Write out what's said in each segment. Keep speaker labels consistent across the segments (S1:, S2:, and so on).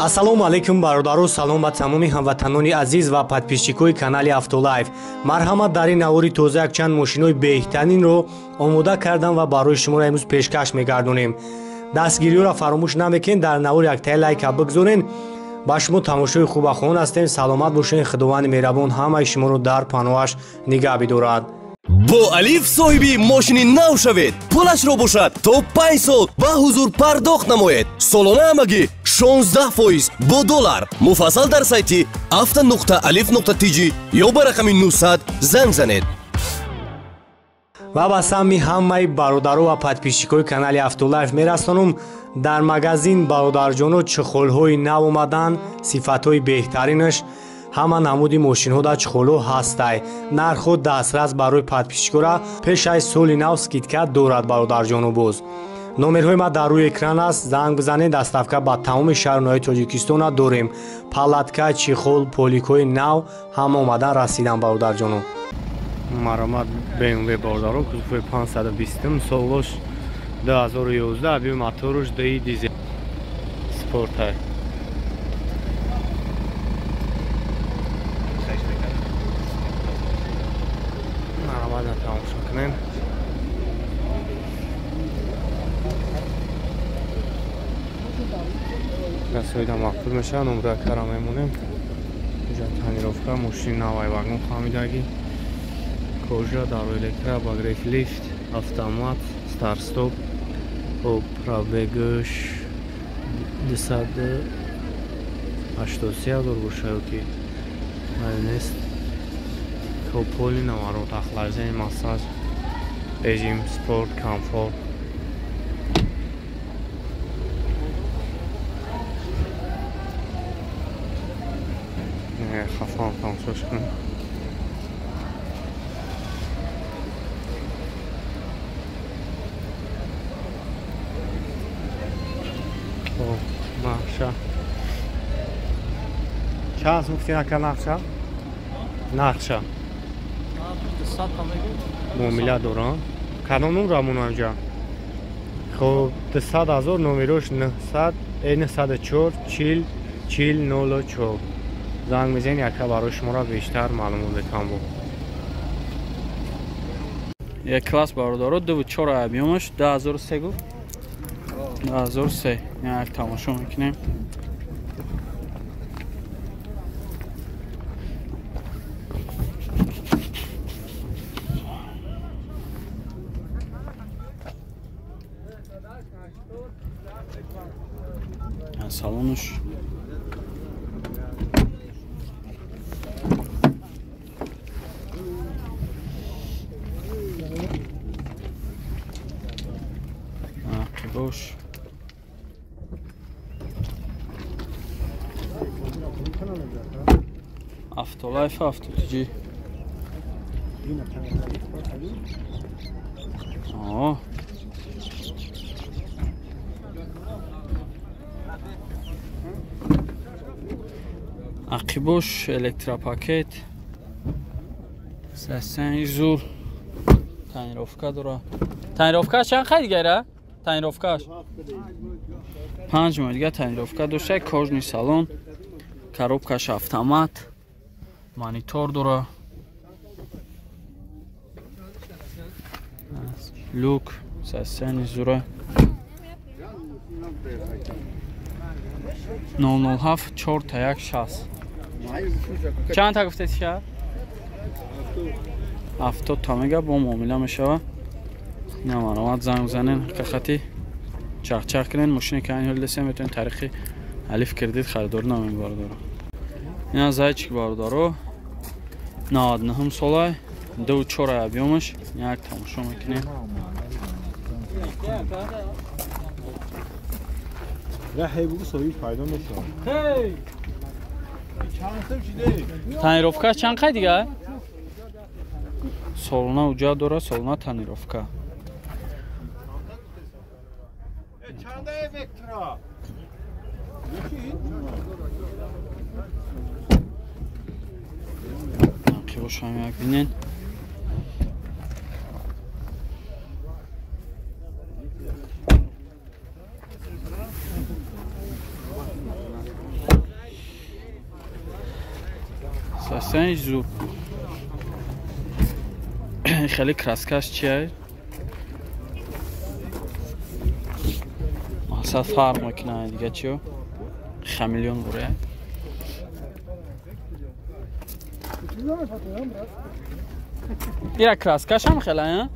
S1: Ассалому алайкум бародаро, салом ба тамоми ҳамватанони азиз ва подписчикои канали Автолайф. Марҳамат, дар ин навори тоза якчанд мошинои беҳтаринро омода кардам ва барои шуморо имрӯз пешкаш мегардонем. Дастгириёро фаромӯш намекунед, дар навор яктаи лайка бигзорен. Ба шумо тамошои хуба хоҳон ҳастем. Саломат бошед, Худованди меҳрабон ҳамаи шуморо дар паноҳаш нигаҳ бидорад.
S2: Бо Алиф соҳиби мошини нав шавед. Пулашро бошад то 5 сол ба ҳузур пардохт намоед. Солона ҳамагӣ 16% бо доллар. Муфассал дар сайти авто.alif.tj ё ба рақами 900 занг занед.
S1: Ва ба самми ҳамаи бародаро ва подписчикои канали Автолайф мерасонум. Дар магазин бародарҷоно чехолҳои нав омаданд, сифатҳои беҳтаринаш, ҳама намуди мошинҳо дар чехолҳо ҳастай. Нархҳо дастрас барои подписчикора пеш аз соли нав скидка дорад бародарҷону боз. Номерҳои ма дар рӯи экран аст, занг бизанед, доставка ба тамоми шаҳру ноҳияи Тоҷикистона дорем. Палатка, чехол, поликҳои нав ҳама омадан расидан бародарҷону. Маромад BMW бародаро, кузови 520, солош 2011, аби моторуш ди дизел спортай. Маромад тамошо кунем. Расоида мақбул мешавад, номра кара мемонем. Инҷа тонировка, мошини навай вагон хамидаги. Кожа, дару электро, обогрев лифт, автомат, старт-стоп, пробегаш 283 ҳазор бошад ки нест. Кополи наворот, охлаждение, массаж, режим спорт, комфорт. Хафан тамошош кунем. Нақша. Чанд гуфти ака нақша? Нақша. Муомила дорам. Кадом номра монам ҷа? Хоб 200 ҳазор номерош 900 904 40 40 04. Занг мезанед, яка барои шуморо бештар маълумот метавон буд.
S3: Як класс бародаро 24 объёмаш 2003 гуфт. 2003. Як тамошо мекунем. Салонуш бош. Автолайф, Авто.tj. Ақибош электропакет. Сасен зур. Тонировка дора. Тонировка чанд хай дигара? Тонировкаш 5 моҳ дига тонировка дошта, кожный салон, коробкаш автомат, монитор дора, люк, сасени зура. 007 4 1 6. Чанд та гуфтед ша? 70 та мега бо муомила мешава. Не маромад занг бизанен, ҳақиқати чахчах кунен. Мошине ки айн ҳол десем метавонед тариқи Алиф кредит харидорӣ намоем бародаро. Ина зайчик бародаро 99 солай, 24 объёмаш. Як тамошо мекунем. Тонировка чанд қай дига? Солона уҷа дора, солона тонировка. Қибошам як бинен. Сасен зур. Хеле краскаш чия? Мақсад фарқ мекунад дига чиё? Хамелеон буре. Ира краскаш ҳам хеле, а?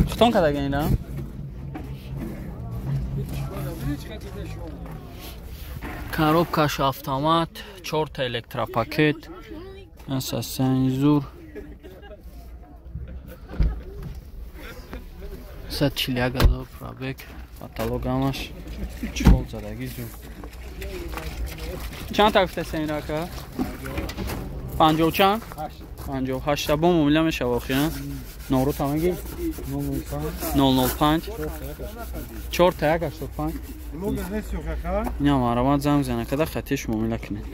S3: Хитон кардага ина? Коробкаш автомат, 4 та электропакет. Асасан зур. 141 ҳазор пробег, каталог ҳамаш чол задаги зур. Чанд та гуфтаси ин рака? 50 чанд? 58 та бо муомила мешава охи, а? Номро та меги? 005 4 та 185. Ина марамат занг зана када хатиш муомила кунед.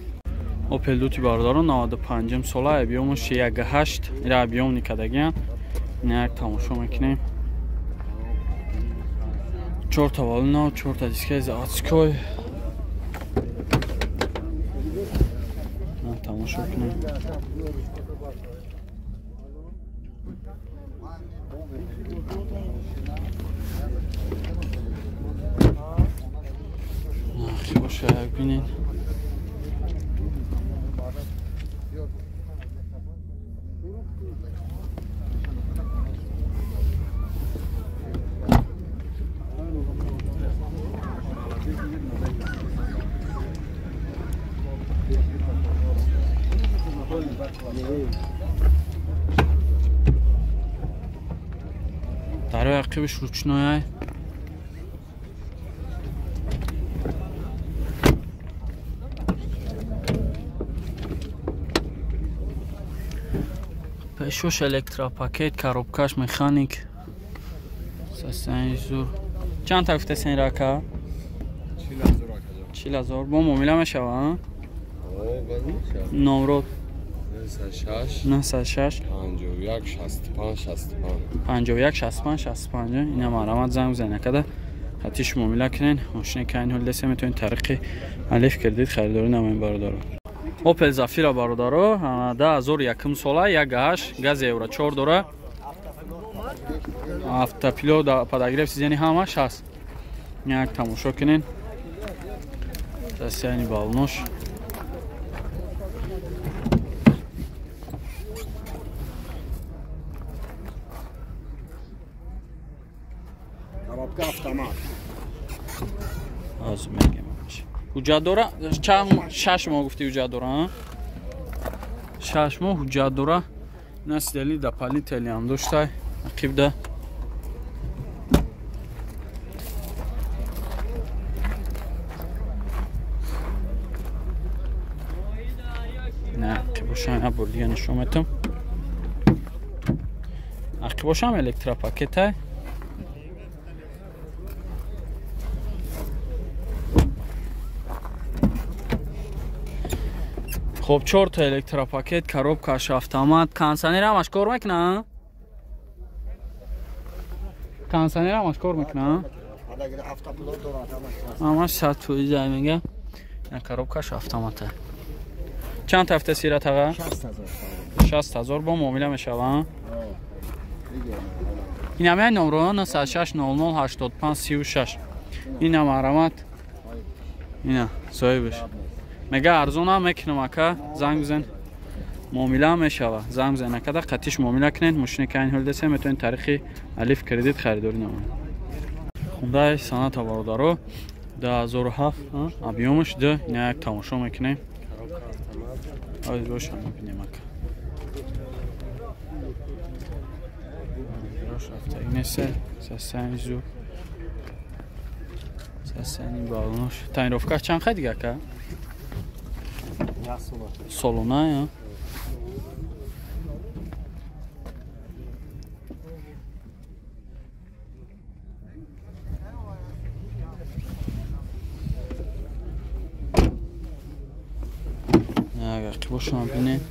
S3: Opel дути бародарон 95 сола, объёмаш 1.8, ира объём никадагиян. Ина як тамошо мекунем. 4 та валуна, 4 та дискаи заводской. Тамошо кунем. Нархи боша як бинед. Дарои ақибиш ручнояй. Пешош электропакет, коробкаш механик. Сасани зур. Чанд та гуфтаси ин рака? 40 ҳазор. Бо муомила мешава, а? Номро 906
S4: 51 65 65
S3: 51 65 65. Ина марамат занг бизанед када хатиш муомила кунен. Мошине ки айн ҳол десе метавонед тариқи Алиф кредит харидорӣ намоед бародаро. Opel Zafira бародаро 2001 сола, 1.8 газ евро 4 дора. Автопилот, подогрев сидени ҳамаш ҳаст. Як тамошо кунен. Дастяни балнош.
S4: Коробка автомат.
S3: Аз мегем. Ҳуҷҷат дора? Чанд 6 моҳ гуфти ҳуҷҷат дора, а? 6 моҳ ҳуҷҷат дора. Ина сидели дополнительный ҳам доштай. Ақибда. Не, ақибошам я бор дига нишон метам. Ақибошам электропакетай. Хоб 4 та электропакет, коробкаш автомат, кондиционер ҳамаш кор мекунад? Кондиционер ҳамаш кор мекунад? Ҳамаш 100% мега. Ин коробкаш автомат. Чанд ҳафта сират аға? 60 ҳазор бо муомила мешава? Ин ҳам як номро 906 00 85 36. Ин ҳам марамат. Ина соҳибаш. Мега арзонам мекунам ака, занг бизан. Муомила мешава. Занг бизан акада қатиш муомила кунед. Мошине ки айн ҳол десе метавонед тариқи Алиф кредит харидорӣ намоед. Хундай Соната бародаро 2007 объёмаш 2, ина як тамошо мекунем. Аз бошам мебинем ака. Рош рафтагӣ нест, сасани зур. Сасани балонош. Тонировка чанд хай дига ака? Солона, я? Агар ки бошам бинед.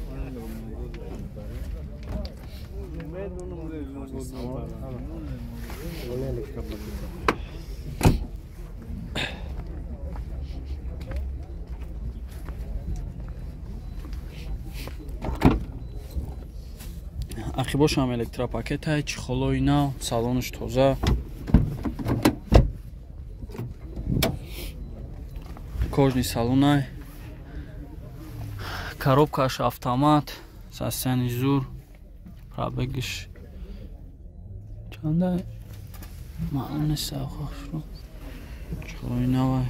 S3: Ақибошам электропакетай, чехолои нав, салонаш тоза. Кожный салонай. Коробкаш автомат, состояние зур. Пробегиш чанда? Маълум нест ахошро. Чехолои навай.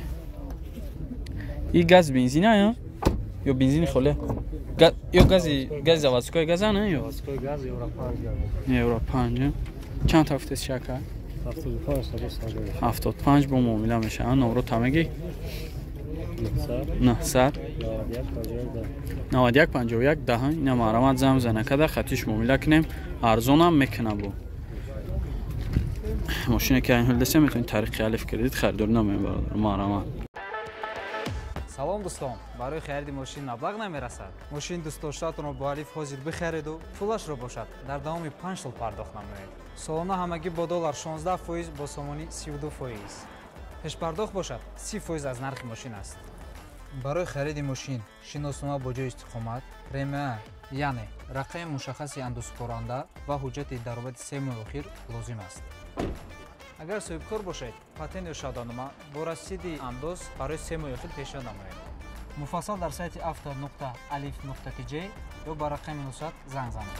S3: И газ бензина ё? Ё бензини холе? Ё гази заводской газа не ё?
S1: Заводской газ евро 5 газ.
S3: Евро 5. Чанд ҳафтес шака?
S1: 75
S3: 75 бо муомила мешава. Номро тамеги? 900 91 51 10. Ина маҳрамат зам занакада хатиш муомила кунем, арзонам мекуна бо. Мошине ки айн ҳол десем метавонед тариқи Алиф кредит харидорӣ намоем бародар. Маҳрамат.
S5: Салом дӯстон, барои хариди мошин маблағ намерасад. Мошини дӯстдоштаатонро бо Алиф ҳозир бихариду пулашро бошад дар давоми 5 сол пардохт намоед. Солона ҳамагӣ бо доллар 16%, бо сомонӣ 32%. Пешпардохт бошад 30% аз нархи мошин аст. Барои хариди мошин шиноснома бо ҷои истиқомат, РМА, яъне рақами мушаххаси андозсупоранда ва ҳуҷҷати даромади 3 моҳи охир лозим аст. Агар соҳибкор бошед, патент ё шаҳодатнома бо расиди андоз барои 3 моҳи охир пешниҳод намоед. Муфассал дар сайти auto.alif.tj ё ба рақами 900 занг занед.